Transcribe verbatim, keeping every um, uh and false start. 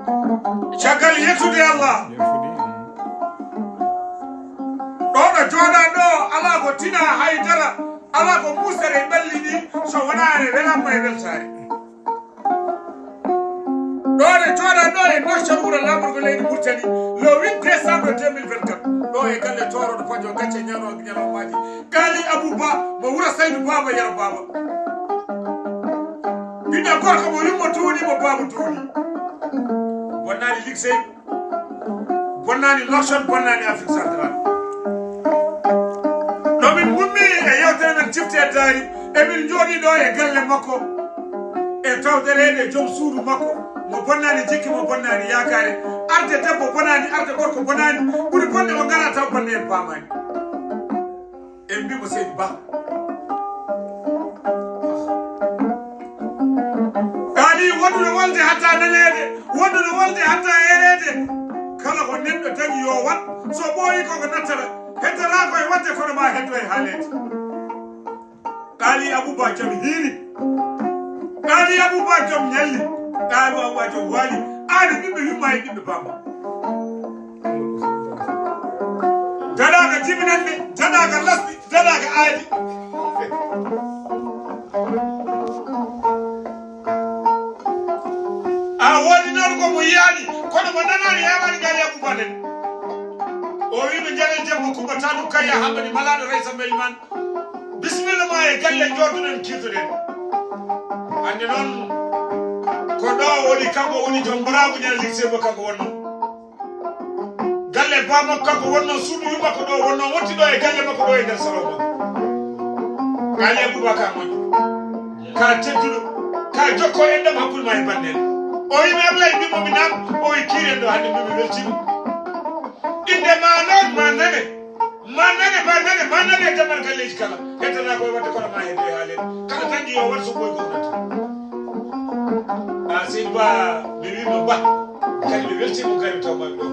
Caggal yettude Allah, ɗo ɗo jooɗa ɗo, alaa ko tina haydara, alaa ko musere ɓalli ɗi, so wonaa ene welamma e weltaare. Ɗo ɗo jooɗa ɗo e Nouakchott, wuro laamorgo leydi Mauritanie, le huit décembre deux mille vingt-quatre, ɗo e galle tooroɗo Pajo Gacce, ñalawma ñalawmaaji, Kaali Abou Ba mo wuro Saydu Baaba Yero Baaba. Ɓiɗɗo gorko mo yumma duuni, mo baaba duuni. Bonnaani Liksey, bonnaani Nouakchott, bonnaani Afrique Centrale. No min ngummi e yewtere men Cifti e Daari, emin njooɗii ɗo e galle makko, e tawtoreede joom suudu makko, mo bonnaani jikki, mo bonnaani yaakaare. Arde debbo bonaani, arde gorko bonaani, ɓuri bonde o ngaraa taw bonde en paamaani. En mbii mo Seydi Ba. Kaali, wondude wolde hatta naneede, wondude wolde hatta eereede. Kala ko neɗɗo dañi yo waɗ, so ɓooyi koko nattata, heddoraa ko e waɗde kono ma heddo e haaleede. Kaali Abou Ba joom hiiri. Kaali Abou Ba joom ñalli. Kaali Abou Ba joom waali. Aani ɓiɓɓe yumma e ɓiɓɓe bamma. Daɗaaka jibinannde, daɗaaka lasɗi, daɗaaka aadi. A woodi noon ko mo yiyaani, kono mo nanaani heewaani Kaali Abou Ba nen. O wi ɓe njare jemma Kumba Talu Kayya Hammadi Malaaɗo Reysa Mbelimaan. Bisimilla ma e galle, njooɗoɗen, kiirtoɗen. Hannde noon, ko ɗo woni, kanko woni joom mbaraagu ñande Liksey mo kanko wonno. Galle ba makko kanko wonno, suudu yumma ko ɗo wonno, wotti ɗo e galle makko ɗo e nder salon makko. Kaali Abou Ba ka moƴƴo, ka tedduɗo, ka jokko enɗam hakkunde ma e banndere. O wi mi Ablaye, mbimo mi naam, o wi kiiren ɗo hannde, mbimi weltima. Innde ma noon ma nane. Ma nane, ma nane, ma nane e dammal galleeji kala. Heddanaa koye waɗde kono ma heddo e haaleede. Kala dañi yo waɗ so ɓooyi gomnati. A Seydi Ba, mi wiima Ba. Kadi mi weltiima kadi taw ma ɗo.